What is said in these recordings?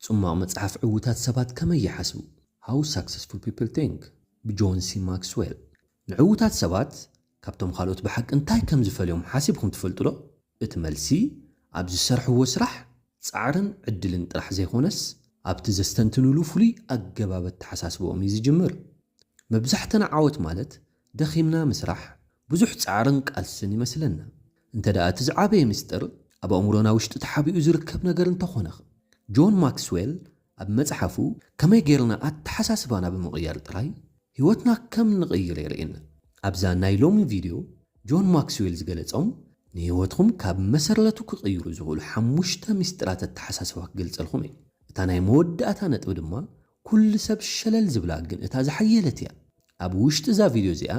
ጽማቕ መጽሓፍ ዕዉታት ሰባት ከመይ ይሓስቡ? How Successful People Think፣ ብጆን ሲ ማክስዌል። ንዕዉታት ሰባት ካብቶም ካልኦት ብሓቂ እንታይ ከም ዝፈልዮም ሓሲብኩም ትፈልጡ ዶ? እቲ መልሲ፣ ኣብ ዝሰርሕዎ ስራሕ ጻዕርን ዕድልን ጥራሕ ዘይኮነስ፣ ኣብቲ ዘስተንትኑሉ ፍሉይ ኣገባብ ኣተሓሳስባኦም እዩ ዝጅምር። መብዛሕትና ዓወት ማለት ደኺምና ምስራሕ፣ ብዙሕ ጻዕርን ቃልስን ይመስለና። እንተ ደኣ እቲ ዝዓበየ ምስጢር ኣብ ኣእምሮና ውሽጢ ተሓቢኡ ዝርከብ ነገር እንተኾነ፣ ጆን ማክስዌል ኣብ መጽሓፉ ከመይ ጌርና ኣተሓሳስባና ብምቕያር ጥራይ ህይወትና ከም ንቕይር የርእየና። ኣብዛ ናይ ሎሚ ቪድዮ ጆን ማክስዌል ዝገለጾም ንህይወትኩም ካብ መሰረቱ ክቕይሩ ዝኽእሉ ሓሙሽተ ምስጢራት ኣተሓሳስባ ክገልጸልኩም እየ። እታ ናይ መወዳእታ ነጥቢ ድማ ኩሉ ሰብ ሸለል ዝብላ ግን እታ ዝሓየለት እያ። ኣብ ውሽጢ እዛ ቪድዮ እዚኣ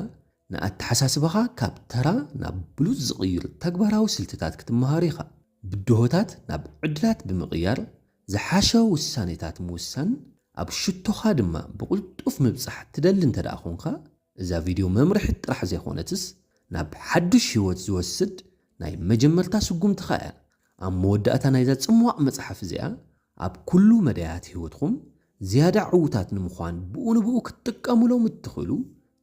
ንኣተሓሳስባኻ ካብ ተራ ናብ ብሉጽ ዝቕይር ተግባራዊ ስልትታት ክትመሃር ኢኻ። ብድሆታት ናብ ዕድላት ብምቕያር ዝሓሸ ውሳኔታት ምውሳን፣ ኣብ ሽቶኻ ድማ ብቕልጡፍ ምብጻሕ ትደሊ እንተ ደኣ ኾንካ፣ እዛ ቪድዮ መምርሒት ጥራሕ ዘይኮነትስ ናብ ሓድሽ ህይወት ዝወስድ ናይ መጀመርታ ስጉምትኻ እያ። ኣብ መወዳእታ ናይዛ ጽምዋቕ መጽሓፍ እዚኣ ኣብ ኩሉ መዳያት ህይወትኩም ዝያዳ ዕዉታት ንምዃን ብኡ ንብኡ ክትጥቀሙሎም እትኽእሉ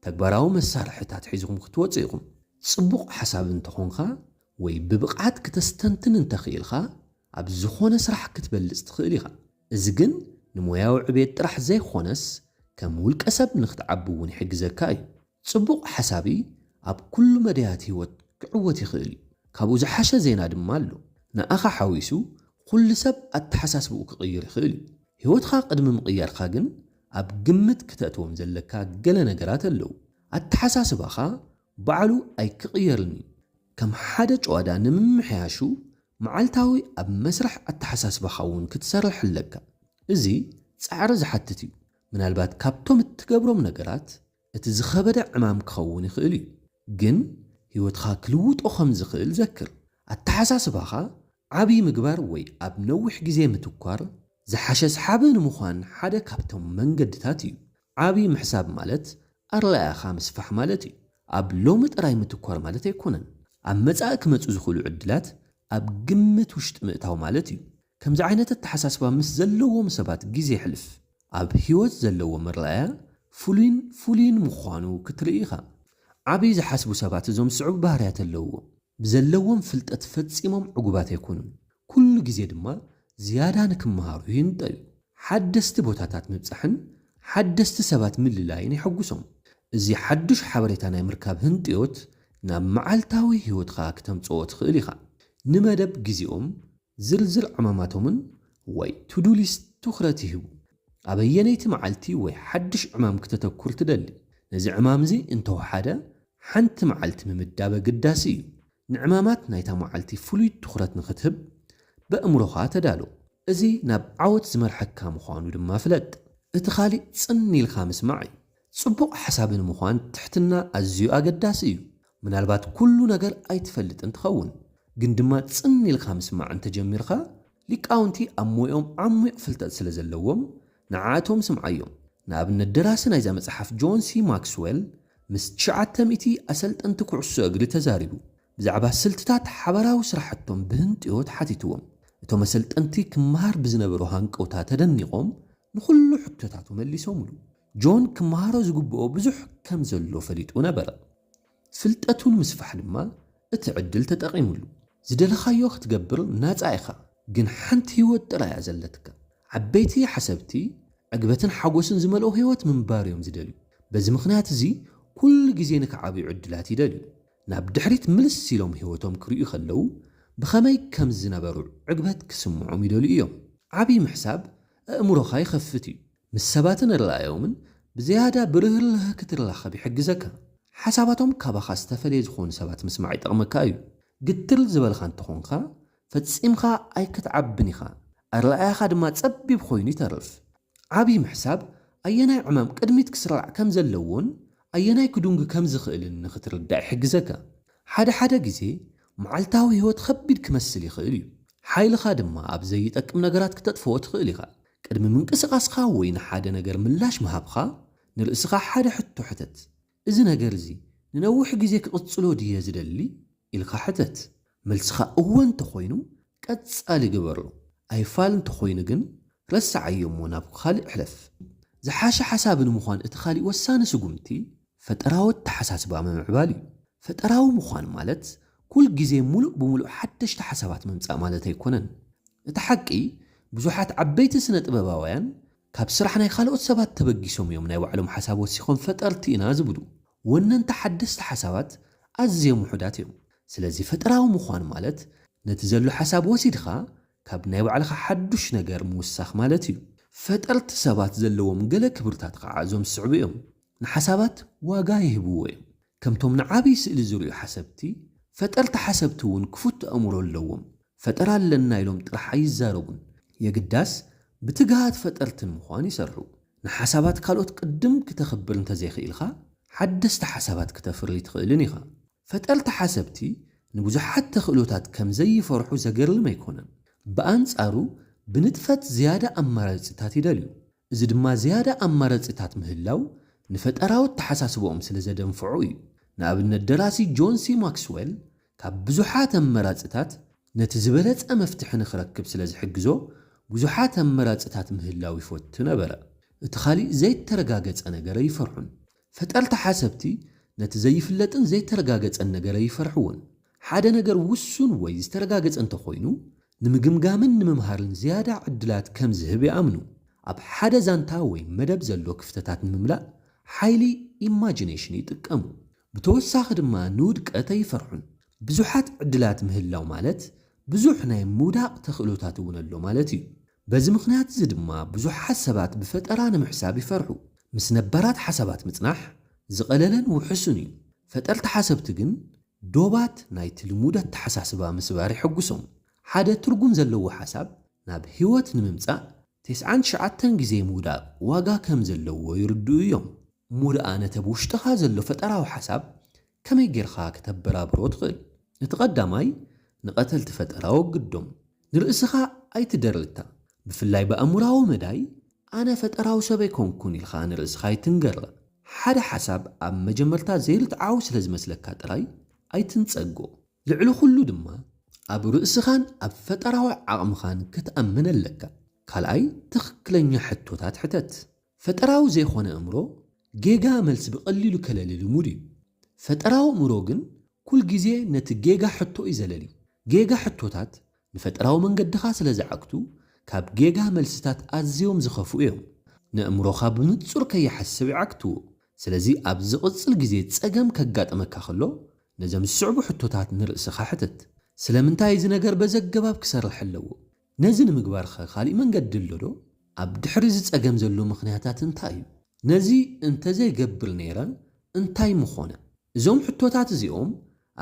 ተግባራዊ መሳርሕታት ሒዝኹም ክትወጹ ኢኹም። ጽቡቕ ሓሳብ እንተኾንካ ወይ ብብቕዓት ክተስተንትን እንተኽኢልካ ኣብ ዝኾነ ስራሕ ክትበልጽ ትኽእል ኢኻ። እዚ ግን ንሞያዊ ዕቤት ጥራሕ ዘይኮነስ ከም ውልቀ ሰብ ንኽትዓቢ እውን ይሕግዘካ እዩ። ጽቡቕ ሓሳቢ ኣብ ኩሉ መዳያት ህይወት ክዕወት ይኽእል እዩ። ካብኡ ዝሓሸ ዜና ድማ ኣሎ። ንኣኻ ሓዊሱ ኩሉ ሰብ ኣተሓሳስብኡ ክቕይር ይኽእል እዩ። ህይወትኻ ቅድሚ ምቕያርካ ግን ኣብ ግምት ክተእትዎም ዘለካ ገለ ነገራት ኣለዉ። ኣተሓሳስባኻ ባዕሉ ኣይክቕየርን እዩ። ከም ሓደ ጨዋዳ ንምምሕያሹ መዓልታዊ ኣብ መስርሕ ኣተሓሳስባኻ እውን ክትሰርሕ ኣለካ። እዚ ጻዕሪ ዝሓትት እዩ። ምናልባት ካብቶም እትገብሮም ነገራት እቲ ዝኸበደ ዕማም ክኸውን ይኽእል እዩ፣ ግን ህይወትኻ ክልውጦ ከም ዝኽእል ዘክር። ኣተሓሳስባኻ ዓቢ ምግባር ወይ ኣብ ነዊሕ ግዜ ምትኳር ዝሓሸ ሰሓቢ ንምዃን ሓደ ካብቶም መንገድታት እዩ። ዓቢ ምሕሳብ ማለት ኣረኣእያኻ ምስፋሕ ማለት እዩ። ኣብ ሎሚ ጥራይ ምትኳር ማለት ኣይኮነን። ኣብ መጻኢ ክመጹ ዝኽእሉ ዕድላት ኣብ ግምት ውሽጢ ምእታው ማለት እዩ። ከምዚ ዓይነት ኣተሓሳስባ ምስ ዘለዎም ሰባት ግዜ የሕልፍ፣ ኣብ ህይወት ዘለዎም ኣረኣእያ ፍሉይን ፍሉይን ምዃኑ ክትርኢ ኢኻ። ዓቢ ዝሓስቡ ሰባት እዞም ዝስዕቡ ባህርያት ኣለውዎም። ብዘለዎም ፍልጠት ፈጺሞም ዕጉባት ኣይኮኑን። ኩሉ ግዜ ድማ ዝያዳ ንክመሃሩ ይህንጠዩ። ሓደስቲ ቦታታት ምብጻሕን ሓደስቲ ሰባት ምልላይን የሐጉሶም። እዚ ሓዱሽ ሓበሬታ ናይ ምርካብ ህንጥዮት ናብ መዓልታዊ ህይወትካ ክተምጽኦ ትኽእል ኢኻ። ንመደብ ግዜኦም፣ ዝርዝር ዕማማቶምን ወይ ቱዱ ሊስት ትኹረት ይህቡ። ኣበየነይቲ መዓልቲ ወይ ሓድሽ ዕማም ክተተኩር ትደሊ? ነዚ ዕማም እዚ እንተወሓደ ሓንቲ መዓልቲ ምምዳብ ኣገዳሲ እዩ። ንዕማማት ናይታ መዓልቲ ፍሉይ ትኹረት ንኽትህብ በእምሮኻ ተዳሎ። እዚ ናብ ዓወት ዝመርሐካ ምዃኑ ድማ ፍለጥ። እቲ ካልእ ጽን ኢልካ ምስማዕ እዩ። ጽቡቕ ሓሳቢ ንምዃን ትሕትና ኣዝዩ ኣገዳሲ እዩ። ምናልባት ኩሉ ነገር ኣይትፈልጥን ትኸውን፣ ግን ድማ ጽን ኢልካ ምስማዕ እንተጀሚርካ፣ ሊቃውንቲ ኣብ ሞያኦም ዓሚቕ ፍልጠት ስለ ዘለዎም፣ ንዓኣቶም ስምዓዮም። ንኣብነት፣ ደራሲ ናይዛ መጽሓፍ ጆን ሲ ማክስዌል ምስ ትሽዓተ ሚእቲ ኣሰልጠንቲ ኩዕሶ እግሪ ተዛሪቡ። ብዛዕባ ስልትታት ሓባራዊ ስራሕቶም ብህንጥዮት ሓቲትዎም። እቶም ኣሰልጠንቲ ክመሃር ብዝነበሮ ሃንቀውታ ተደኒቖም፣ ንኹሉ ሕቶታቱ መሊሶምሉ። ጆን ክመሃሮ ዝግብኦ ብዙሕ ከም ዘሎ ፈሊጡ ነበረ። ፍልጠቱ ንምስፋሕ ድማ እቲ ዕድል ተጠቒምሉ። ዝደለኻዮ ክትገብር ናጻ ኢኻ፣ ግን ሓንቲ ህይወት ጥራይ እያ ዘለትካ። ዓበይቲ ሓሰብቲ ዕግበትን ሓጎስን ዝመልኦ ህይወት ምንባር እዮም ዝደልዩ። በዚ ምኽንያት እዚ ኩሉ ግዜ ንክዓብዩ ዕድላት ይደልዩ። ናብ ድሕሪት ምልስ ኢሎም ህይወቶም ክርእዩ ከለዉ ብኸመይ ከም ዝነበሩ ዕግበት ክስምዖም ይደልዩ እዮም። ዓቢ ምሕሳብ ኣእምሮኻ ይኸፍት እዩ። ምስ ሰባትን ኣረኣእያኦምን ብዝያዳ ብርህርህ ክትራኸብ ይሕግዘካ። ሓሳባቶም ካባኻ ዝተፈለየ ዝኾኑ ሰባት ምስማዕ ይጠቕመካ እዩ። ግትር ዝበልካ እንተኾንካ፣ ፈጺምካ ኣይክትዓብን ኢኻ። ኣረኣእያኻ ድማ ጸቢብ ኮይኑ ይተርፍ። ዓቢ ምሕሳብ ኣየናይ ዕማም ቅድሚት ክስራዕ ከም ዘለዎን ኣየናይ ክዱንጊ ከም ዝኽእልን ንኽትርዳእ ይሕግዘካ። ሓደ ሓደ ግዜ መዓልታዊ ህይወት ኸቢድ ክመስል ይኽእል እዩ። ሓይልኻ ድማ ኣብ ዘይጠቅም ነገራት ክተጥፍኦ ትኽእል ኢኻ። ቅድሚ ምንቅስቓስኻ ወይ ንሓደ ነገር ምላሽ ምሃብኻ፣ ንርእስኻ ሓደ ሕቶ ሕተት። "እዚ ነገር እዚ ንነዊሕ ግዜ ክቕጽሎ ድየ ዝደሊ?" ኢልካ ሕተት። መልስኻ እወ እንተኾይኑ፣ ቀጻሊ ግበሮ። ኣይፋል እንተኾይኑ ግን፣ ረስዓዮ እሞ ናብ ካልእ ሕለፍ። ዝሓሸ ሓሳቢ ንምዃን እቲ ካልእ ወሳኒ ስጉምቲ ፈጠራዊ ኣተሓሳስባ ምምዕባል እዩ። ፈጠራዊ ምዃን ማለት ኩል ግዜ ሙሉእ ብሙሉእ ሓደሽቲ ሓሳባት ምምጻእ ማለት ኣይኮነን። እቲ ሓቂ፣ ብዙሓት ዓበይቲ ስነ ጥበባውያን ካብ ስራሕ ናይ ካልኦት ሰባት ተበጊሶም እዮም ናይ ባዕሎም ሓሳብ ወሲኾም ፈጠርቲ ኢና ዝብሉ። ወነንቲ ሓደስቲ ሓሳባት ኣዝዮም ውሑዳት እዮም። ስለዚ ፈጠራዊ ምዃን ማለት ነቲ ዘሎ ሓሳብ ወሲድኻ ካብ ናይ ባዕልኻ ሓዱሽ ነገር ምውሳኽ ማለት እዩ። ፈጠርቲ ሰባት ዘለዎም ገለ ክብርታት ኸዓ እዞም ዝስዕቡ እዮም። ንሓሳባት ዋጋ ይህብዎ እዮም። ከምቶም ንዓብዪ ስእሊ ዝርእዩ ሓሰብቲ፣ ፈጠርቲ ሓሰብቲ እውን ክፉት ኣእምሮ ኣለዎም። ፈጠራ ኣለና ኢሎም ጥራሕ ኣይዛረቡን። የግዳስ ብትግሃት ፈጠርቲ ንምዃን ይሰርሑ። ንሓሳባት ካልኦት ቅድም ክተኽብር እንተዘይኽኢልካ፣ ሓደስቲ ሓሳባት ክተፍሪ ኣይትኽእልን ኢኻ። ፈጠርቲ ሓሰብቲ ንብዙሓት ተኽእሎታት ከም ዘይፈርሑ ዘገርም ኣይኮነን። ብኣንጻሩ ብንጥፈት ዝያዳ ኣማራጺታት ይደልዩ። እዚ ድማ ዝያዳ ኣማራጺታት ምህላው ንፈጠራዊ ኣተሓሳስባኦም ስለ ዘደንፍዖ እዩ። ንኣብነት ደራሲ ጆን ሲ ማክስዌል ካብ ብዙሓት ኣመራጺታት ነቲ ዝበለጸ መፍትሒ ንኽረክብ ስለ ዝሕግዞ ብዙሓት ኣመራጺታት ምህላው ይፈቱ ነበረ። እቲ ካልእ ዘይተረጋገጸ ነገር ኣይፈርሑን። ፈጠርቲ ሓሰብቲ ነቲ ዘይፍለጥን ዘይተረጋገጸን ነገር ኣይፈርሕዎን። ሓደ ነገር ውሱን ወይ ዝተረጋገጸ እንተኾይኑ ንምግምጋምን ንምምሃርን ዝያዳ ዕድላት ከም ዝህብ ይኣምኑ። ኣብ ሓደ ዛንታ ወይ መደብ ዘሎ ክፍተታት ንምምላእ ሓይሊ ኢማጂኔሽን ይጥቀሙ። ብተወሳኺ ድማ ንውድቀት ኣይፈርሑን። ብዙሓት ዕድላት ምህላው ማለት ብዙሕ ናይ ምውዳቕ ተኽእሎታት እውን ኣሎ ማለት እዩ። በዚ ምኽንያት እዚ ድማ ብዙሓት ሰባት ብፈጠራ ንምሕሳብ ይፈርሑ። ምስ ነባራት ሓሳባት ምጽናሕ ዝቐለለን ውሑስን እዩ። ፈጠርቲ ሓሰብቲ ግን ዶባት ናይቲ ልሙድ ኣተሓሳስባ ምስባር ይሕጉሶም። ሓደ ትርጉም ዘለዎ ሓሳብ ናብ ህይወት ንምምጻእ ተስዓን ትሽዓተን ግዜ ምውዳቕ ዋጋ ከም ዘለዎ ይርድኡ እዮም። እሞ ደኣ ነቲ ኣብ ውሽጥኻ ዘሎ ፈጠራዊ ሓሳብ ከመይ ጌርካ ከተበራብሮ ትኽእል? እቲ ቀዳማይ፣ ንቐተልቲ ፈጠራ ወግዶም። ንርእስኻ ኣይትደርታ። ብፍላይ ብኣእምሮኣዊ መዳይ፣ ኣነ ፈጠራዊ ሰብ ኣይኮንኩን ኢልካ ንርእስኻ ኣይትንገር። ሓደ ሓሳብ ኣብ መጀመርታ ዘይርትዓዊ ስለ ዝመስለካ ጥራይ ኣይትንጸጎ። ልዕሊ ኩሉ ድማ ኣብ ርእስኻን ኣብ ፈጠራዊ ዓቕምኻን ክትኣምን ኣለካ። ካልኣይ፣ ትኽክለኛ ሕቶታት ሕተት። ፈጠራዊ ዘይኮነ ኣእምሮ ጌጋ መልሲ ብቐሊሉ ከለሊ ልሙድ እዩ። ፈጠራዊ ኣእምሮ ግን ኩል ግዜ ነቲ ጌጋ ሕቶ እዩ ዘለሊ። ጌጋ ሕቶታት ንፈጠራዊ መንገድኻ ስለ ዝዓግቱ፣ ካብ ጌጋ መልስታት ኣዝዮም ዝኸፍኡ እዮም። ንኣእምሮኻ ብንጹር ከይሓስብ ይዓግትዎ። ስለዚ ኣብ ዝቕጽል ግዜ ጸገም ከጋጥመካ ከሎ፣ ነዞም ዝስዕቡ ሕቶታት ንርእስኻ ሕተት። ስለምንታይ እዚ ነገር በዚ ኣገባብ ክሰርሕ ኣለዎ? ነዚ ንምግባርኸ ካልእ መንገዲ ኣሎ ዶ? ኣብ ድሕሪ እዚ ጸገም ዘሎ ምኽንያታት እንታይ እዩ? ነዚ እንተዘይገብር ነይረ እንታይ ምኾነ? እዞም ሕቶታት እዚኦም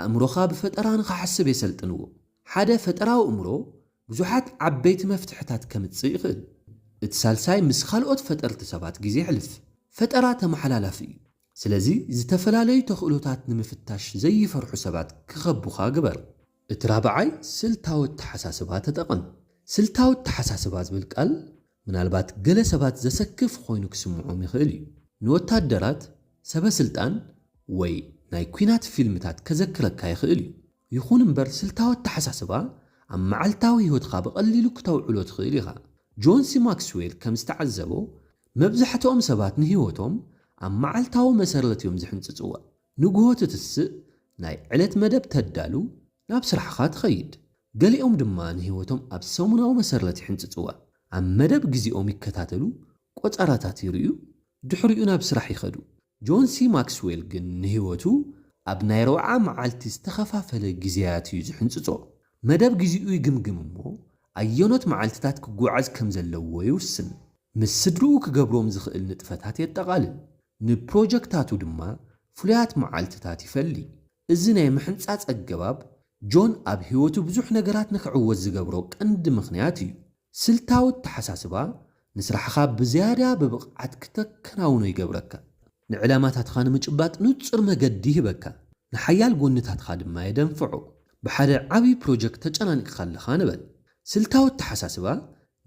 ኣእምሮኻ ብፈጠራ ንኽሓስብ የሰልጥንዎ። ሓደ ፈጠራዊ ኣእምሮ ብዙሓት ዓበይቲ መፍትሕታት ከምጽእ ይኽእል። እቲ ሳልሳይ ምስ ካልኦት ፈጠርቲ ሰባት ግዜ የሕልፍ። ፈጠራ ተመሓላላፊ እዩ። ስለዚ ዝተፈላለዩ ተኽእሎታት ንምፍታሽ ዘይፈርሑ ሰባት ክኸቡኻ ግበር። እቲ ራብዓይ ስልታዊ ኣተሓሳስባ ተጠቐም። ስልታዊ ኣተሓሳስባ ዝብል ቃል ምናልባት ገለ ሰባት ዘሰክፍ ኮይኑ ክስምዖም ይኽእል እዩ። ንወታደራት፣ ሰበ ስልጣን ወይ ናይ ኲናት ፊልምታት ከዘክረካ ይኽእል እዩ። ይኹን እምበር ስልታዊ ኣተሓሳስባ ኣብ መዓልታዊ ህይወትካ ብቐሊሉ ክተውዕሎ ትኽእል ኢኻ። ጆን ሲ ማክስዌል ከም ዝተዓዘቦ መብዛሕትኦም ሰባት ንህይወቶም ኣብ መዓልታዊ መሰረት እዮም ዝሕንጽጽዋ። ንግሆ ትትስእ፣ ናይ ዕለት መደብ ተዳሉ፣ ናብ ስራሕኻ ትኸይድ። ገሊኦም ድማ ንህይወቶም ኣብ ሰሙናዊ መሰረት ይሕንጽጽዋ። ኣብ መደብ ግዜኦም ይከታተሉ፣ ቆጸራታት ይርእዩ፣ ድሕሪኡ ናብ ስራሕ ይኸዱ። ጆን ሲ ማክስዌል ግን ንህይወቱ ኣብ ናይ ረብዓ መዓልቲ ዝተኸፋፈለ ግዜያት እዩ ዝሕንጽጾ። መደብ ግዜኡ ይግምግም እሞ ኣየኖት መዓልትታት ክጓዓዝ ከም ዘለዎ ይውስን። ምስ ስድርኡ ክገብሮም ዝኽእል ንጥፈታት የጠቓልል። ንፕሮጀክታቱ ድማ ፍሉያት መዓልትታት ይፈሊ። እዚ ናይ ምሕንጻጽ ኣገባብ ጆን ኣብ ህይወቱ ብዙሕ ነገራት ንክዕወት ዝገብሮ ቀንዲ ምኽንያት እዩ። ስልታዊ ኣተሓሳስባ ንስራሕኻ ብዝያዳ ብብቕዓት ክተከናውኖ ይገብረካ። ንዕላማታትኻ ንምጭባጥ ንጹር መገዲ ይህበካ፣ ንሓያል ጎንታትኻ ድማ የደንፍዖ። ብሓደ ዓቢ ፕሮጀክት ተጨናኒቕካ ኣለኻ ንበል። ስልታዊ ኣተሓሳስባ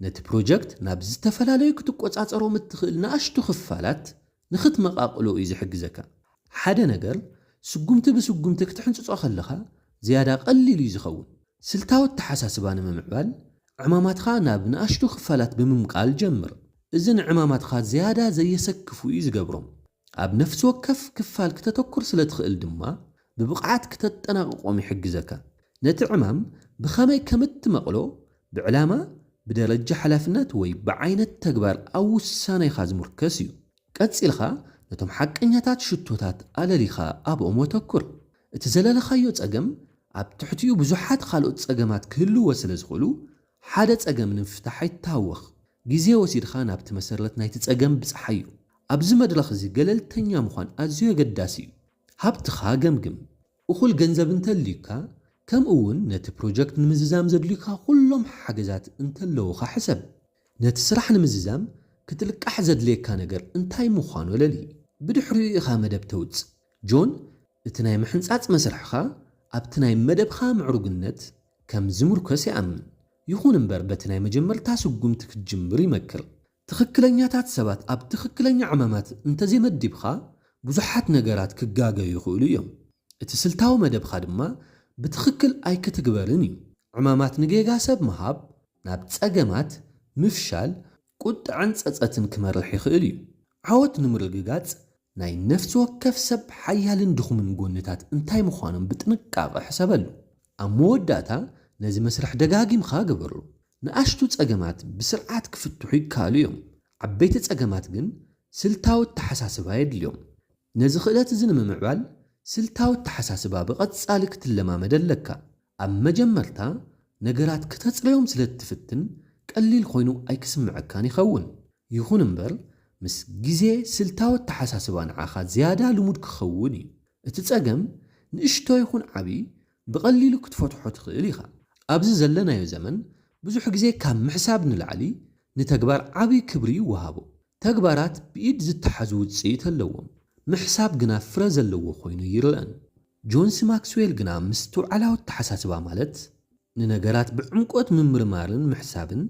ነቲ ፕሮጀክት ናብ ዝተፈላለዩ ክትቆጻጸሮም እትኽእል ንኣሽቱ ክፋላት ንኽትመቓቕሎ እዩ ዝሕግዘካ። ሓደ ነገር ስጉምቲ ብስጉምቲ ክትሕንጽጾ ከለኻ ዝያዳ ቀሊል እዩ ዝኸውን። ስልታዊ ኣተሓሳስባ ንምምዕባል ዕማማትኻ ናብ ንኣሽቱ ክፋላት ብምምቃል ጀምር። እዚ ንዕማማትኻ ዝያዳ ዘየሰክፉ እዩ ዝገብሮም። ኣብ ነፍሲ ወከፍ ክፋል ክተተኩር ስለ ትኽእል ድማ፣ ብብቕዓት ክተጠናቕቖም ይሕግዘካ። ነቲ ዕማም ብኸመይ ከም እትመቕሎ፣ ብዕላማ፣ ብደረጃ ሓላፍነት ወይ ብዓይነት ተግባር ኣብ ውሳኔኻ ዝምርኮስ እዩ። ቀጺልካ፣ ነቶም ሓቀኛታት ሽቶታት ኣለሊኻ ኣብኦም ኣተኩር። እቲ ዘለለኻዮ ጸገም፣ ኣብ ትሕቲኡ ብዙሓት ካልኦት ጸገማት ክህልዎ ስለ ዝኽእሉ፣ ሓደ ጸገም ንምፍታሕ ኣይትተሃወኽ። ግዜ ወሲድካ ናብቲ መሰረት ናይቲ ጸገም ብጽሓዮ። ኣብዚ መድረኽ እዚ ገለልተኛ ምዃን ኣዝዩ ኣገዳሲ እዩ። ሃብትኻ ገምግም። እኹል ገንዘብ እንተልዩካ፣ ከምኡ እውን ነቲ ፕሮጀክት ንምዝዛም ዘድልዩካ ኩሎም ሓገዛት እንተለዉኻ ሕሰብ። ነቲ ስራሕ ንምዝዛም ክትልቃሕ ዘድልየካ ነገር እንታይ ምዃኑ ኣለሊ። ብድሕሪኡ ኢኻ መደብ ተውጽእ። ጆን፣ እቲ ናይ ምሕንጻጽ መስርሕኻ ኣብቲ ናይ መደብኻ ምዕሩግነት ከም ዝምርኮስ ይኣምን። ይኹን እምበር፣ በቲ ናይ መጀመርታ ስጉምቲ ክትጅምር ይመክር። ትኽክለኛታት ሰባት ኣብ ትኽክለኛ ዕማማት እንተዘይመዲብኻ፣ ብዙሓት ነገራት ክጋገዩ ይኽእሉ እዮም። እቲ ስልታዊ መደብኻ ድማ ብትኽክል ኣይክትግበርን እዩ። ዕማማት ንጌጋ ሰብ ምሃብ ናብ ጸገማት፣ ምፍሻል፣ ቁጥዐን ጸጸትን ክመርሕ ይኽእል እዩ። ዓወት ንምርግጋጽ፣ ናይ ነፍሲ ወከፍ ሰብ ሓያልን ድኹምን ጎንታት እንታይ ምዃኖም ብጥንቃቐ ሕሰበሉ። ኣብ መወዳእታ፣ ነዚ መስርሕ ደጋጊምካ ግበሮ። ንኣሽቱ ጸገማት ብስርዓት ክፍትሑ ይከኣሉ እዮም። ዓበይቲ ጸገማት ግን ስልታዊ ኣተሓሳስባ የድልዮም። ነዚ ክእለት እዚ ንምምዕባል፣ ስልታዊ ኣተሓሳስባ ብቐጻሊ ክትለማመድ ኣለካ። ኣብ መጀመርታ፣ ነገራት ክተጽረዮም ስለ እትፍትን፣ ቀሊል ኮይኑ ኣይክስምዐካን ይኸውን። ይኹን እምበር፣ ምስ ግዜ፣ ስልታዊ ኣተሓሳስባ ንዓኻ ዝያዳ ልሙድ ክኸውን እዩ። እቲ ጸገም፣ ንእሽቶ ይኹን ዓቢ፣ ብቐሊሉ ክትፈትሖ ትኽእል ኢኻ። ኣብዚ ዘለናዮ ዘመን፣ ብዙሕ ግዜ ካብ ምሕሳብ ንላዕሊ፣ ንተግባር ዓቢ ክብሪ ይወሃቦ። ተግባራት ብኢድ ዝተሓዙ ውጽኢት ኣለዎም፣ ምሕሳብ ግና ፍረ ዘለዎ ኮይኑ ይረኣን። ጆን ሲ ማክስዌል ግና ምስትውዓላዊ ኣተሓሳስባ ማለት፣ ንነገራት ብዕምቆት ምምርማርን ምሕሳብን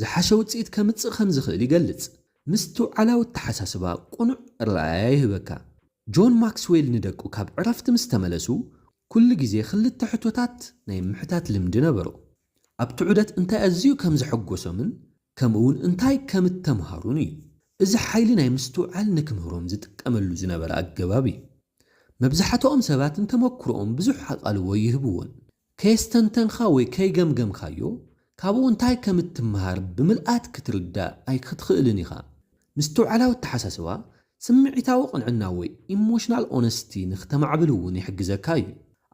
ዝሓሸ ውጽኢት ከምጽእ ከም ዝኽእል ይገልጽ። ምስትውዓላዊ ኣተሓሳስባ ቅኑዕ ኣረኣእያ ይህበካ። ጆን ማክስዌል ንደቁ ካብ ዕረፍቲ ምስ ተመለሱ፣ ኩሉ ግዜ ክልተ ሕቶታት ናይ ምሕታት ልምዲ ነበሮ። ኣብቲ ዑደት እንታይ ኣዝዩ ከም ዘሐጎሶምን ከምኡ እውን እንታይ ከም እተምሃሩን እዩ። እዚ ሓይሊ ናይ ምስትውዓል ንክምህሮም ዝጥቀመሉ ዝነበረ ኣገባብ እዩ። መብዛሕትኦም ሰባት ንተመክሮኦም ብዙሕ ኣቓልቦ ይህብዎን። ከየስተንተንካ ወይ ከይገምገምካዮ፣ ካብኡ እንታይ ከም እትምሃር ብምልኣት ክትርዳእ ኣይክትኽእልን ኢኻ። ምስትውዓላዊ ኣተሓሳስባ፣ ስምዒታዊ ቅንዕና ወይ ኢሞሽናል ኦነስቲ ንክተማዕብል እውን ይሕግዘካ እዩ።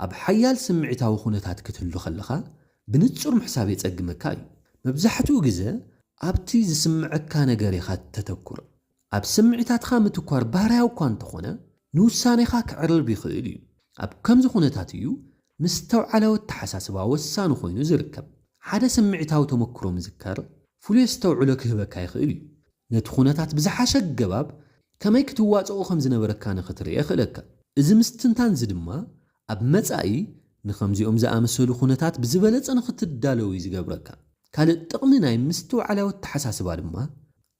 ኣብ ሓያል ስምዒታዊ ኩነታት ክትህሉ ከለኻ፣ ብንጹር ምሕሳብ የጸግመካ እዩ። መብዛሕትኡ ግዜ ኣብቲ ዝስምዐካ ነገር ኢኻ እተተኩር። ኣብ ስምዒታትካ ምትኳር ባህርያዊ እኳ እንተኾነ፣ ንውሳኔኻ ከዕርብ ይኽእል እዩ። ኣብ ከምዚ ኩነታት እዩ ምስተውዓላዊ ኣተሓሳስባ ወሳኒ ኮይኑ ዝርከብ። ሓደ ስምዒታዊ ተመክሮ ምዝካር ፍሉይ ኣስተውዕሎ ክህበካ ይኽእል እዩ። ነቲ ኩነታት ብዝሓሸ ኣገባብ ከመይ ክትዋጽኦ ከም ዝነበረካ ንኽትርኢ የኽእለካ። እዚ ምስትንታን እዚ ድማ ኣብ መጻኢ ንኸምዚኦም ዝኣመሰሉ ኩነታት ብዝበለጸ ንኽትዳለው እዩ ዝገብረካ። ካልእ ጥቕሚ ናይ ምስትውዓላዊ ኣተሓሳስባ ድማ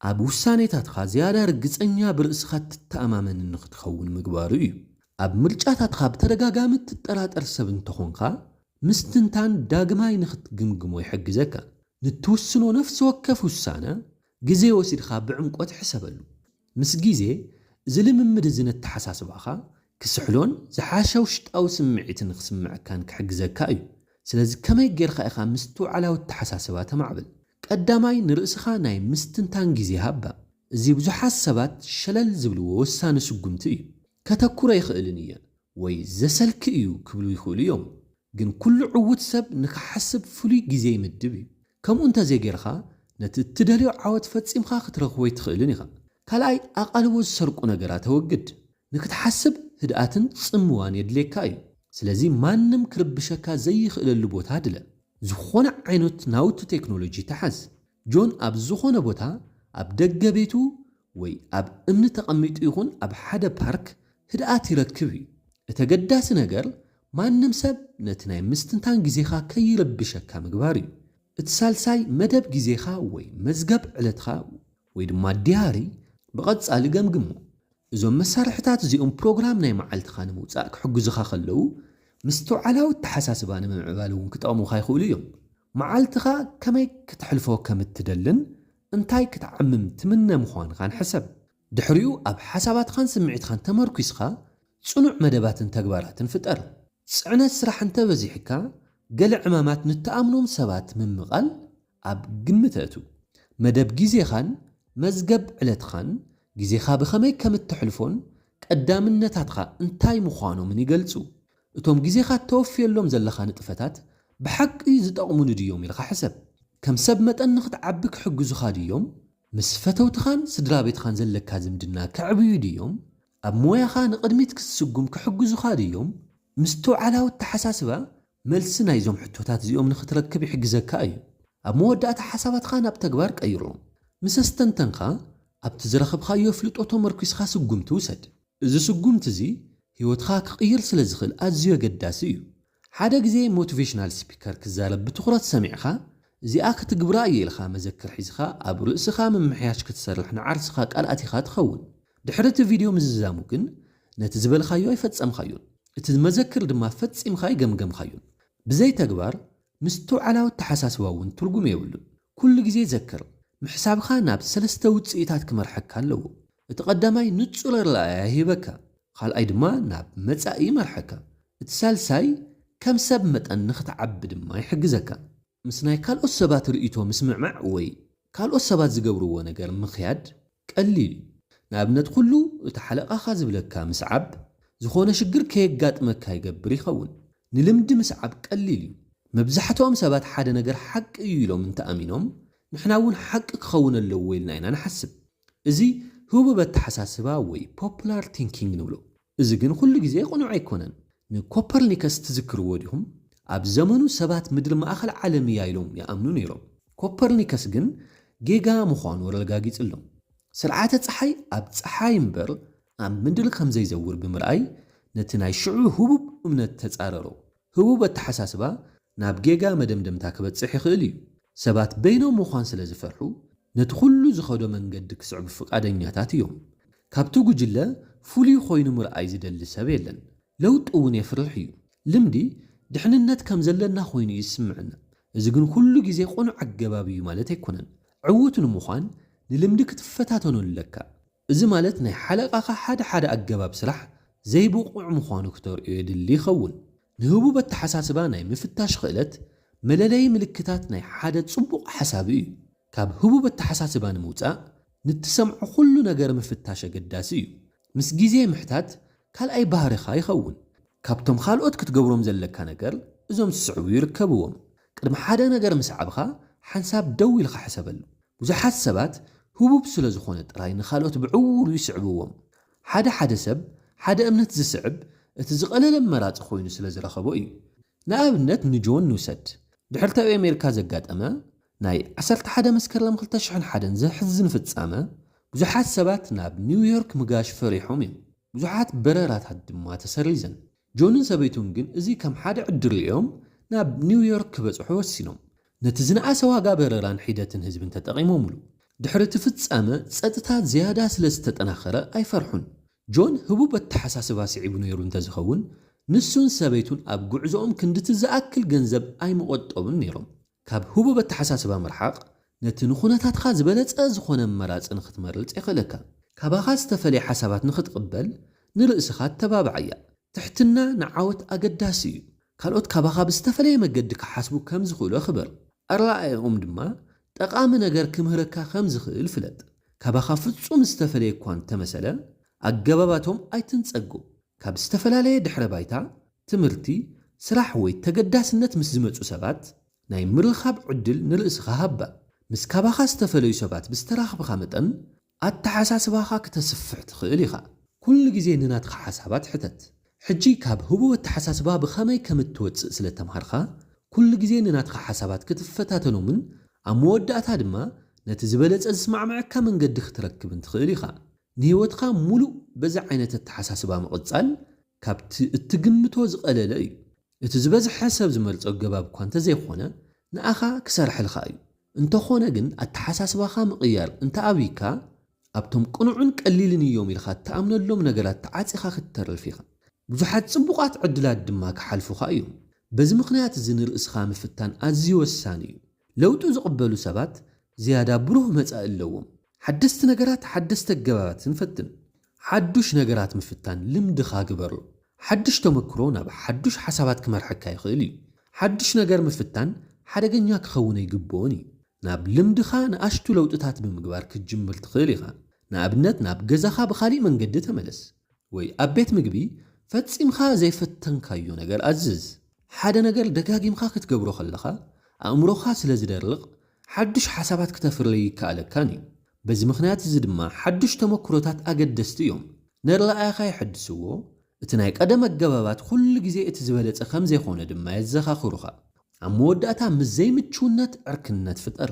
ኣብ ውሳኔታትኻ ዝያዳ ርግጸኛ ብርእስኻ እትተኣማመንን ንኽትኸውን ምግባሩ እዩ። ኣብ ምርጫታትኻ ብተደጋጋሚ እትጠራጠር ሰብ እንተኾንካ፣ ምስትንታን ዳግማይ ንኽትግምግሞ ይሕግዘካ። ንትውስኖ ነፍሲ ወከፍ ውሳነ ግዜ ወሲድካ ብዕምቆት ሕሰበሉ። ምስ ግዜ፣ እዚ ልምምድ እዚ ነተሓሳስባኻ ክስሕሎን ዝሓሸ ውሽጣዊ ስምዒትን ክስምዐካን ክሕግዘካ እዩ። ስለዚ ከመይ ጌርካ ኢኻ ምስትውዓላዊ ኣተሓሳስባ ተማዕብል? ቀዳማይ፣ ንርእስኻ ናይ ምስትንታን ግዜ ሃባ። እዚ ብዙሓት ሰባት ሸለል ዝብልዎ ወሳኒ ስጉምቲ እዩ። ከተኩሮ ኣይኽእልን እየ ወይ ዘሰልኪ እዩ ክብሉ ይኽእሉ እዮም። ግን ኩሉ ዕዉት ሰብ ንክሓስብ ፍሉይ ግዜ ይምድብ እዩ። ከምኡ እንተዘይጌርካ፣ ነቲ እትደልዮ ዓወት ፈጺምካ ክትረኽቦ ኣይትኽእልን ኢኻ። ካልኣይ፣ ኣቓልቦ ዝሰርቁ ነገራት ኣወግድ። ንክትሓስብ ህድኣትን ጽምዋን የድልየካ እዩ። ስለዚ ማንም ክርብሸካ ዘይኽእለሉ ቦታ ድለ። ዝኾነ ዓይነት ናውቲ ቴክኖሎጂ ተሓዝ። ጆን ኣብ ዝኾነ ቦታ፣ ኣብ ደገ ቤቱ ወይ ኣብ እምኒ ተቐሚጡ ይኹን ኣብ ሓደ ፓርክ ህድኣት ይረክብ እዩ። እቲ ኣገዳሲ ነገር፣ ማንም ሰብ ነቲ ናይ ምስትንታን ግዜኻ ከይረብሸካ ምግባር እዩ። እቲ ሳልሳይ፣ መደብ ግዜኻ ወይ መዝገብ ዕለትኻ ወይ ድማ ዲያሪ ብቐጻሊ ገምግሞ። እዞም መሳርሕታት እዚኦም ፕሮግራም ናይ መዓልትኻ ንምውጻእ ክሕግዙኻ ከለዉ፣ ምስትውዓላዊ ኣተሓሳስባ ንምምዕባል እውን ክጠቕሙኻ ይኽእሉ እዮም። መዓልትኻ ከመይ ክትሕልፎ ከም እትደልን እንታይ ክትዓምም ትምነ ምዃንኻን ሕሰብ። ድሕሪኡ ኣብ ሓሳባትኻን ስምዒትኻን ተመርኲስኻ ጽኑዕ መደባትን ተግባራትን ፍጠር። ጽዕነት ስራሕ እንተበዚሕካ፣ ገለ ዕማማት ንትኣምኖም ሰባት ምምቓል ኣብ ግምት ኣእቱ። መደብ ግዜኻን መዝገብ ዕለትኻን፣ ግዜኻ ብኸመይ ከም እተሕልፎን ቀዳምነታትካ እንታይ ምዃኖምን ይገልጹ። እቶም ግዜኻ እተወፍየሎም ዘለኻ ንጥፈታት ብሓቂ ዝጠቕሙኒ ድዮም ኢልካ ሕሰብ። ከም ሰብ መጠን ንኽትዓቢ ክሕግዙኻ ድዮም? ምስ ፈተውትኻን ስድራ ቤትኻን ዘለካ ዝምድና ከዕብዩ ድዮም? ኣብ ሞያኻ ንቕድሚት ክትስጉም ክሕግዙኻ ድዮም? ምስትውዓላዊ ኣተሓሳስባ መልሲ ናይዞም ሕቶታት እዚኦም ንኽትረክብ ይሕግዘካ እዩ። ኣብ መወዳእታ ሓሳባትኻ ናብ ተግባር ቀይሮም። ምስ ኣስተንተንካ፣ ኣብቲ ዝረኸብካዮ ኣፍልጦ ተመርኲስካ ስጉምቲ ውሰድ። እዚ ስጉምቲ እዚ ህይወትኻ ክቕይር ስለ ዝኽእል ኣዝዩ ኣገዳሲ እዩ። ሓደ ግዜ ሞቲቬሽናል ስፒከር ክዛረብ ብትኹረት ሰሚዕካ፣ እዚኣ ክትግብራ እየ ኢልካ መዘክር ሒዝካ ኣብ ርእስኻ ምምሕያሽ ክትሰርሕ ንዓርስኻ ቃል ኣቲኻ ትኸውን። ድሕሪ እቲ ቪድዮ ምዝዛሙ ግን ነቲ ዝበልካዮ ኣይፈጸምካዮን። እቲ መዘክር ድማ ፈጺምካ ኣይገምገምካዮን። ብዘይ ተግባር ምስትውዓላዊ ኣተሓሳስባ እውን ትርጉም የብሉን። ኩሉ ግዜ ዘክር፣ ምሕሳብካ ናብ ሰለስተ ውጽኢታት ክመርሐካ ኣለዎ። እቲ ቀዳማይ ንጹር ኣረኣእያ ይህበካ፣ ካልኣይ ድማ ናብ መጻኢ ይመርሐካ፣ እቲ ሳልሳይ ከም ሰብ መጠን ንኽትዓቢ ድማ ይሕግዘካ። ምስ ናይ ካልኦት ሰባት ርእይቶ ምስምዕማዕ ወይ ካልኦት ሰባት ዝገብርዎ ነገር ምኽያድ ቀሊል እዩ። ንኣብነት፣ ኩሉ እቲ ሓለቓኻ ዝብለካ ምስዓብ፣ ዝኾነ ሽግር ከየጋጥመካ ይገብር ይኸውን። ንልምዲ ምስዓብ ቀሊል እዩ። መብዛሕትኦም ሰባት ሓደ ነገር ሓቂ እዩ ኢሎም እንተኣሚኖም፣ ንሕና እውን ሓቂ ክኸውን ኣለዎ ኢልና ኢና ንሓስብ። እዚ ህቡብ ኣተሓሳስባ ወይ ፖፑላር ቲንኪንግ ንብሎ። እዚ ግን ኩሉ ግዜ ቅኑዕ ኣይኮነን። ንኮፐርኒከስ ትዝክርዎ ዲኹም? ኣብ ዘመኑ ሰባት ምድሪ ማእከል ዓለም እያ ኢሎም ይኣምኑ ነይሮም። ኮፐርኒከስ ግን ጌጋ ምዃኑ ኣረጋጊጽሎም። ስርዓተ ጸሓይ ኣብ ጸሓይ እምበር ኣብ ምድሪ ከም ዘይዘውር ብምርኣይ፣ ነቲ ናይ ሽዑ ህቡብ እምነት ተጻረሮ። ህቡብ ኣተሓሳስባ ናብ ጌጋ መደምደምታ ክበጽሕ ይኽእል እዩ። ሰባት በይኖም ምዃን ስለ ዝፈርሑ፣ ነቲ ኩሉ ዝኸዶ መንገዲ ክስዕቡ ፍቓደኛታት እዮም። ካብቲ ጉጅለ ፍሉይ ኮይኑ ምርኣይ ዝደሊ ሰብ የለን። ለውጢ እውን የፍርሕ እዩ። ልምዲ ድሕንነት ከም ዘለና ኮይኑ እዩ ዝስምዐና። እዚ ግን ኩሉ ግዜ ቅኑዕ ኣገባብ እዩ ማለት ኣይኮነን። ዕዉት ንምዃን ንልምዲ ክትፈታተኖ ኣለካ። እዚ ማለት ናይ ሓለቓኻ ሓደ ሓደ ኣገባብ ስራሕ ዘይብቑዕ ምዃኑ ክተርእዮ የድሊ ይኸውን። ንህቡብ ኣተሓሳስባ ናይ ምፍታሽ ክእለት መለለዪ ምልክታት ናይ ሓደ ጽቡቕ ሓሳቢ እዩ። ካብ ህቡብ ኣተሓሳስባ ንምውጻእ፣ ንትሰምዖ ኩሉ ነገር ምፍታሽ ኣገዳሲ እዩ። ምስ ግዜ ምሕታት ካልኣይ ባህርኻ ይኸውን። ካብቶም ካልኦት ክትገብሮም ዘለካ ነገር እዞም ዝስዕቡ ይርከብዎም። ቅድሚ ሓደ ነገር ምስዓብኻ ሓንሳብ ደው ኢልካ ሕሰበሉ። ብዙሓት ሰባት ህቡብ ስለ ዝኾነ ጥራይ ንኻልኦት ብዕዉሩ ይስዕብዎም። ሓደ ሓደ ሰብ ሓደ እምነት ዝስዕብ እቲ ዝቐለለ ኣማራጺ ኮይኑ ስለ ዝረኸቦ እዩ። ንኣብነት ንጆን ንውሰድ። ድሕሪ እቲ ኣብ ኣሜሪካ ዘጋጠመ ናይ ዓሰርተ ሓደ መስከረም ክልተ ሽሕን ሓደን ዘሕዝን ፍጻመ፣ ብዙሓት ሰባት ናብ ኒውዮርክ ምጋሽ ፈሪሖም እዮም። ብዙሓት በረራታት ድማ ተሰሪዘን። ጆንን ሰበይቱን ግን እዚ ከም ሓደ ዕድል ርእዮም ናብ ኒውዮርክ ክበጽሑ ወሲኖም። ነቲ ዝነኣሰ ዋጋ በረራን ሒደትን ህዝብን ተጠቒሞምሉ። ድሕሪ እቲ ፍጻመ ጸጥታ ዝያዳ ስለ ዝተጠናኸረ ኣይፈርሑን። ጆን ህቡብ ኣተሓሳስባ ስዒቡ ነይሩ እንተዝኸውን፣ ንሱን ሰበይቱን ኣብ ጉዕዞኦም ክንድቲ ዝኣክል ገንዘብ ኣይምቖጠቡን ነይሮም። ካብ ህቡብ ኣተሓሳስባ ምርሓቕ ነቲ ንኹነታትካ ዝበለጸ ዝኾነ ኣማራጺ ንኽትመርጽ የኽእለካ። ካባኻ ዝተፈለየ ሓሳባት ንኽትቕበል ንርእስኻ ኣተባብዓያ። ትሕትና ንዓወት ኣገዳሲ እዩ። ካልኦት ካባኻ ብዝተፈለየ መገዲ ክሓስቡ ከም ዝኽእሉ ኣኽብር። ኣረኣእያኦም ድማ ጠቓሚ ነገር ክምህረካ ከም ዝኽእል ፍለጥ። ካባኻ ፍጹም ዝተፈለየ እኳ እንተመሰለ፣ ኣገባባቶም ኣይትንጸጎ። ካብ ዝተፈላለየ ድሕረ ባይታ፣ ትምህርቲ፣ ስራሕ ወይ ተገዳስነት ምስ ዝመጹ ሰባት ናይ ምርኻብ ዕድል ንርእስኻ ሃባ። ምስ ካባኻ ዝተፈለዩ ሰባት ብዝተራኽብኻ መጠን፣ ኣተሓሳስባኻ ክተስፍሕ ትኽእል ኢኻ። ኩሉ ግዜ ንናትካ ሓሳባት ሕተት። ሕጂ ካብ ህቡብ ኣተሓሳስባ ብኸመይ ከም እትወጽእ ስለ ተምሃርካ፣ ኩሉ ግዜ ንናትካ ሓሳባት ክትፈታተኖምን ኣብ መወዳእታ ድማ ነቲ ዝበለጸ ዝስማዕምዐካ መንገዲ ክትረክብን ትኽእል ኢኻ። ንህይወትካ ሙሉእ በዚ ዓይነት ኣተሓሳስባ ምቕጻል፣ ካብቲ እትግምቶ ዝቐለለ እዩ። እቲ ዝበዝሐ ሰብ ዝመርጾ ኣገባብ እኳ እንተዘይኮነ፣ ንኣኻ ክሰርሐልካ እዩ። እንተኾነ ግን፣ ኣተሓሳስባኻ ምቕያር እንተኣብይካ፣ ኣብቶም ቅኑዕን ቀሊልን እዮም ኢልካ እትኣምነሎም ነገራት ተዓጺኻ ክትተርፍ ኢኻ። ብዙሓት ጽቡቓት ዕድላት ድማ ክሓልፉኻ እዮም። በዚ ምኽንያት እዚ ንርእስኻ ምፍታን ኣዝዩ ወሳኒ እዩ። ለውጢ ዝቕበሉ ሰባት ዝያዳ ብሩህ መጻኢ ኣለዎም። ሓደስቲ ነገራት፣ ሓደስቲ ኣገባባትን ፈትን። ሓዱሽ ነገራት ምፍታን ልምድኻ ግበሮ። ሓድሽ ተመክሮ ናብ ሓዱሽ ሓሳባት ክመርሐካ ይኽእል እዩ። ሓድሽ ነገር ምፍታን ሓደገኛ ክኸውን ኣይግብኦን እዩ። ናብ ልምድኻ ንኣሽቱ ለውጥታት ብምግባር ክትጅምር ትኽእል ኢኻ። ንኣብነት፣ ናብ ገዛኻ ብኻሊእ መንገዲ ተመለስ። ወይ ኣብ ቤት ምግቢ ፈጺምካ ዘይፈተንካዮ ነገር ኣዝዝ። ሓደ ነገር ደጋጊምካ ክትገብሮ ከለኻ፣ ኣእምሮኻ ስለ ዝደርቕ፣ ሓዱሽ ሓሳባት ክተፍርይ ይከኣለካን እዩ። በዚ ምኽንያት እዚ ድማ ሓዱሽ ተመክሮታት ኣገደስቲ እዮም። ነረኣእያኻ የሐድስዎ፣ እቲ ናይ ቀደም ኣገባባት ኩሉ ግዜ እቲ ዝበለጸ ከም ዘይኮነ ድማ የዘኻኽሩኻ። ኣብ መወዳእታ፣ ምስ ዘይምችውነት ዕርክነት ፍጠር።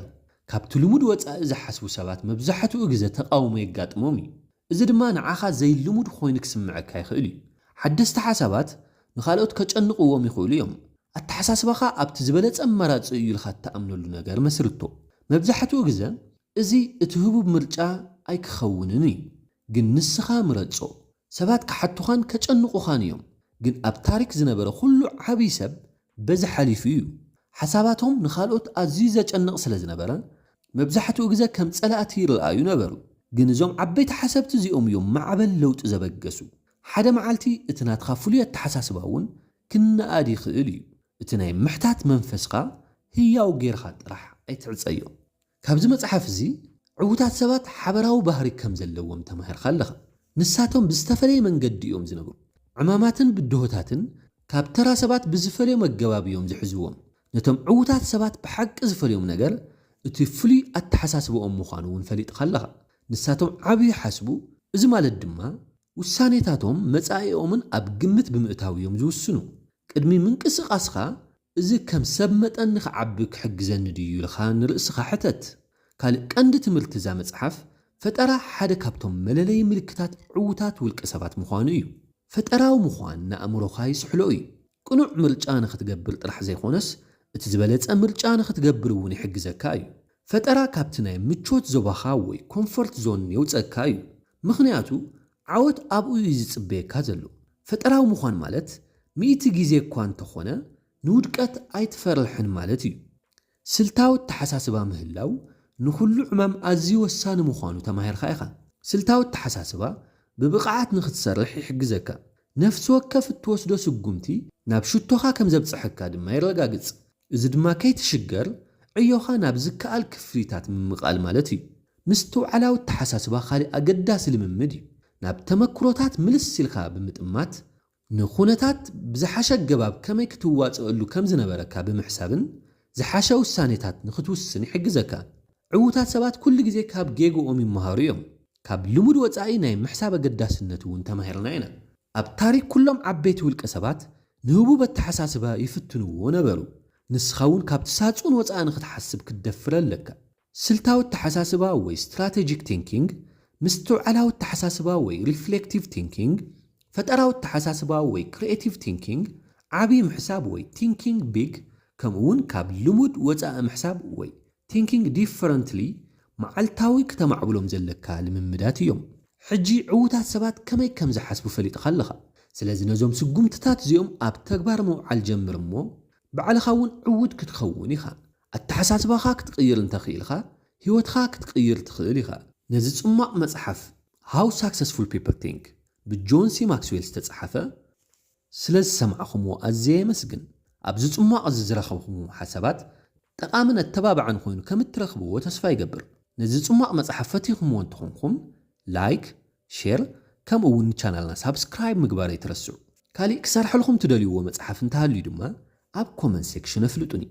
ካብቲ ልሙድ ወጻኢ ዝሓስቡ ሰባት መብዛሕትኡ ግዜ ተቓውሞ የጋጥሞም እዩ። እዚ ድማ ንዓኻ ዘይልሙድ ኮይኑ ክስምዐካ ይኽእል እዩ። ሓደስቲ ሓሳባት ንኻልኦት ከጨንቕዎም ይኽእሉ እዮም። ኣተሓሳስባኻ ኣብቲ ዝበለጸ ኣማራጺ እዩ ኢልካ እትኣምነሉ ነገር መስርቶ። መብዛሕትኡ ግዜ፣ እዚ እቲ ህቡብ ምርጫ ኣይክኸውንን እዩ፣ ግን ንስኻ ምረጾ። ሰባት ክሓቱኻን ከጨንቑኻን እዮም፣ ግን ኣብ ታሪክ ዝነበረ ኩሉ ዓብዪ ሰብ በዚ ሓሊፉ እዩ። ሓሳባቶም ንኻልኦት ኣዝዩ ዘጨንቕ ስለ ዝነበረ፣ መብዛሕትኡ ግዜ ከም ጸላእቲ ይረኣዩ ነበሩ። ግን እዞም ዓበይቲ ሓሰብቲ እዚኦም እዮም ማዕበል ለውጢ ዘበገሱ። ሓደ መዓልቲ እቲ ናትኻ ፍሉይ ኣተሓሳስባ እውን ክነኣድ ይኽእል እዩ። እቲ ናይ ምሕታት መንፈስካ ህያው ጌርካ ጥራሕ ኣይትዕጸዮ። ካብዚ መጽሓፍ እዚ፣ ዕዉታት ሰባት ሓበራዊ ባህሪ ከም ዘለዎም ተማሂርካ ኣለኻ። ንሳቶም ብዝተፈለየ መንገዲ እዮም ዝነብሩ። ዕማማትን ብድሆታትን ካብ ተራ ሰባት ብዝፈልዮም ኣገባብ እዮም ዝሕዝዎም። ነቶም ዕዉታት ሰባት ብሓቂ ዝፈልዮም ነገር፣ እቲ ፍሉይ ኣተሓሳስባኦም ምዃኑ እውን ፈሊጥካ ኣለኻ። ንሳቶም ዓቢ ይሓስቡ፣ እዚ ማለት ድማ ውሳኔታቶም መጻኢኦምን ኣብ ግምት ብምእታው እዮም ዝውስኑ። ቅድሚ ምንቅስቓስኻ፣ እዚ ከም ሰብ መጠን ንኽዓቢ ክሕግዘኒ ድዩ ኢልካ ንርእስኻ ሕተት። ካልእ ቀንዲ ትምህርቲ እዛ መጽሓፍ፣ ፈጠራ ሓደ ካብቶም መለለዪ ምልክታት ዕዉታት ውልቀ ሰባት ምዃኑ እዩ። ፈጠራዊ ምዃን ንኣእምሮኻ ይስሕሎ እዩ። ቅኑዕ ምርጫ ንኽትገብር ጥራሕ ዘይኮነስ፣ እቲ ዝበለጸ ምርጫ ንኽትገብር እውን ይሕግዘካ እዩ። ፈጠራ ካብቲ ናይ ምቾት ዞባኻ ወይ ኮምፎርት ዞን የውጸካ እዩ። ምኽንያቱ፣ ዓወት ኣብኡ እዩ ዝጽበየካ ዘሎ። ፈጠራዊ ምዃን ማለት፣ ሚእቲ ግዜ እኳ እንተኾነ፣ ንውድቀት ኣይትፈርሕን ማለት እዩ። ስልታዊ ኣተሓሳስባ ምህላው ንኹሉ ዕማም ኣዝዩ ወሳኒ ምዃኑ ተማሂርካ ኢኻ። ስልታዊ ኣተሓሳስባ ብብቕዓት ንኽትሰርሕ ይሕግዘካ። ነፍሲ ወከፍ እትወስዶ ስጉምቲ ናብ ሽቶኻ ከም ዘብጽሐካ ድማ የረጋግጽ። እዚ ድማ ከይትሽገር፣ ዕዮኻ ናብ ዝከኣል ክፍሊታት ምምቓል ማለት እዩ። ምስትውዓላዊ ኣተሓሳስባ ካልእ ኣገዳሲ ልምምድ እዩ። ናብ ተመክሮታት ምልስ ኢልካ ብምጥማት፣ ንኹነታት ብዝሓሸ ኣገባብ ከመይ ክትዋጽኣሉ ከም ዝነበረካ ብምሕሳብን ዝሓሸ ውሳኔታት ንኽትውስን ይሕግዘካ። ዕዉታት ሰባት ኩሉ ግዜ ካብ ጌግኦም ይመሃሩ እዮም። ካብ ልሙድ ወጻኢ ናይ ምሕሳብ ኣገዳስነት እውን ተማሂርና ኢና። ኣብ ታሪክ ኩሎም ዓበይቲ ውልቀ ሰባት ንህቡብ ኣተሓሳስባ ይፍትንዎ ነበሩ። ንስኻ እውን ካብቲ ሳጹን ወጻኢ ንኽትሓስብ ክትደፍር ኣለካ። ስልታዊ ኣተሓሳስባ ወይ ስትራቴጂክ ቲንኪንግ፣ ምስትውዓላዊ ኣተሓሳስባ ወይ ሪፍሌክቲቭ ቲንኪንግ፣ ፈጠራዊ ኣተሓሳስባ ወይ ክሪኤቲቭ ቲንኪንግ፣ ዓቢ ምሕሳብ ወይ ቲንኪንግ ቢግ፣ ከምኡ እውን ካብ ልሙድ ወጻኢ ምሕሳብ ወይ ቲንኪንግ ዲፈረንትሊ መዓልታዊ ክተማዕብሎም ዘለካ ልምምዳት እዮም። ሕጂ ዕዉታት ሰባት ከመይ ከም ዝሓስቡ ፈሊጥካ ኣለኻ። ስለዚ ነዞም ስጉምትታት እዚኦም ኣብ ተግባር ምውዓል ጀምር እሞ ባዕልኻ እውን ዕዉት ክትኸውን ኢኻ። ኣተሓሳስባኻ ክትቕይር እንተኽኢልካ፣ ህይወትኻ ክትቕይር ትኽእል ኢኻ። ነዚ ጽማቕ መጽሓፍ ሃው ሳክሰስፉል ፒፕል ቲንክ ብጆን ሲ ማክስዌል ዝተጻሓፈ ስለ ዝሰማዕኹምዎ ኣዝየ የመስግን። ኣብዚ ጽማቕ እዚ ዝረኸብኹምዎ ሓሳባት ጠቓምን ኣተባባዕን ኮይኑ ከም እትረኽብዎ ተስፋ ይገብር። ነዚ ጽማቕ መጽሓፍ ፈቲኹምዎ እንተኾንኩም፣ ላይክ፣ ሼር፣ ከምኡ እውን ንቻናልና ሳብስክራይብ ምግባር ኣይትረስዑ። ካሊእ ክሰርሐልኩም ትደልይዎ መጽሓፍ እንተሃልዩ ድማ ኣብ ኮመንት ሴክሽን ኣፍልጡኒ።